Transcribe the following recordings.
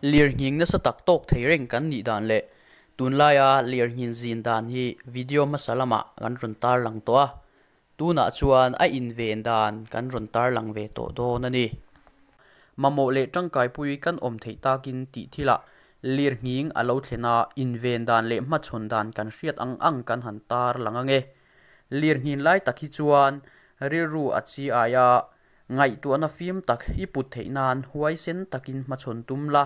Lirnghing nasa tak tawk thei reng kan nih dan leh tunlaia lirnghin zin dan hi video hmasa lamah kan rawn tarlang tawh a, tunah chuan a inven dan kan rawn tarlang ve tawh dawn a ni. Mamawh leh tangkaipui kan awm theih takin tih thilah lirnghing a lo thlen a, inven dan leh hmachhawn dan kan hriat ang ang kan han tarlang ang e. Lirnghin lai tak hi chuan rilru a chi ai a, Ngaihtuahna fim tak i put theih nan huaisen takin hmachhawn tum la,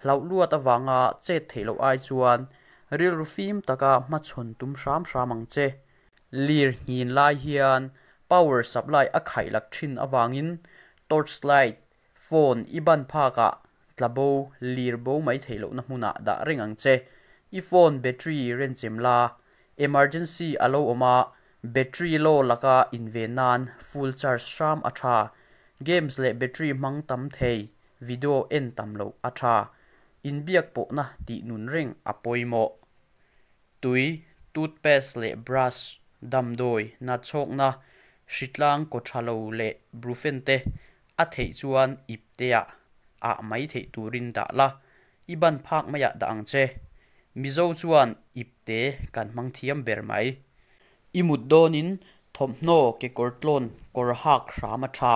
hlauh luat avanga chet theih loh ai chuan rilru fim taka hmachhawn tum hram hram ang che. Lir nghin lai hian power supply a khaih lak thin avangin torch light, phone i ban phakah tla bo, lir bo mai theih lohna hmunah dah reng ang che. I phone battery renchem la, emergency a lo awm a, Battery low laka inven nan full charge hram a tha. Games leh battery hmang tam thei, video en tam loh a tha. Inbiak pawhna tih nun reng a pawimawh. Tui, toothpaste leh brush, damdawi, natchhawkna, hritlang kaw tha lo leh brufen te a theih chuan ipteah ah mai theih turin dah la, i ban phak maiah dah ang che. Mizo chuan ipte kan hmang thiam ber mai. I mut dawnin thawmhnaw kekawr tlawn kawr hak hram a tha.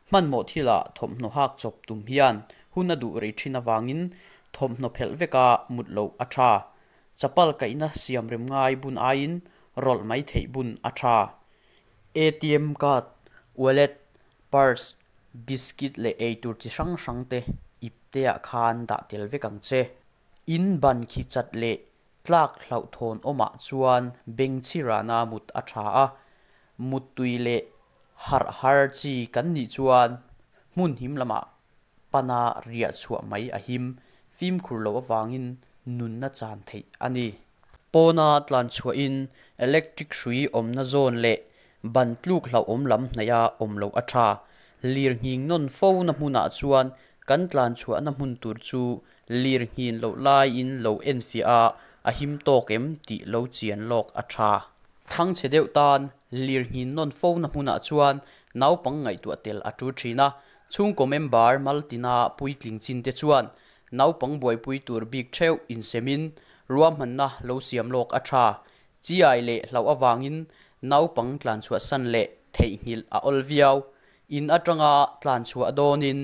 Hmanhmawh thilah thawmhnaw hak chawp tum hian hun a duh rei thin avangin thawmhnaw phelh veka mut loh a tha. Chapal kaihna siam rem ngai bun aiin rawlh mai theih bun a tha. ATM card, wallet, purse, biscuit leh eitur chi hrang hrang te ipteah khan dah tel vek ang che. In ban khi chat leh tlak hlauhthawn awmah chuan bengchhirana mut a tha a, muttui leh harh har chi kan nih chuan hmun him lamah pana riah chhuah mai a him, fimkhur loh avangin nunna chan theih a ni. Pawna tlan chhuahin electric hrui awmna zawn leh ban tluk hlauhawm lam hnaih a awm loh a tha. Lirnghing nawn fo na hmunah chuan kan tlan chhuahna hmun tur chu lirnghin loh laiin lo enfiah a, a him tawk em tih lo chian lawk a tha. Thangchhe deuh tan lirnghin nawn fo na hmunah chuan naupang ngaihtuah tel a tul thin a, chhungkaw member maltina puitling chin te chuan naupang buaipui tur bik theuh insemin ruahmanna lo siam lawk a tha. Chiai leh hlauh avangin naupang tlanchhuahsan leh theihnghilh a awl viau. In atanga tlanchhuah dawnin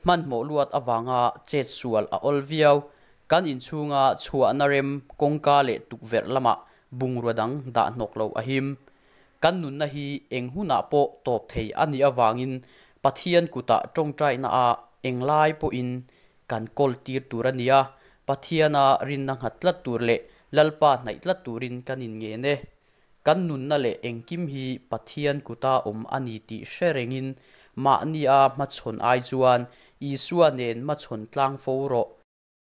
hmanhmawh luat avanga chet sual a awl viau. Kan inchhunga chhuahna rem kawngka leh tukverh lamah bungrua dang dah hnawk loh a him. Kan nunna hi eng hunah pawh tawp thei a nih avangin Pathian kutah tawngtaina ah englai pawhin kan kawl tir tur a ni a, Pathiana rinna nghat tlat tur leh Lalpa hnaih tlat turin kan inngen e. Kan nunna leh engkim hi Pathian kuta awm a ni tih hre rengin mahnia hmachhawn ai chuan Isua nen hmachhawn tlang fo rawh.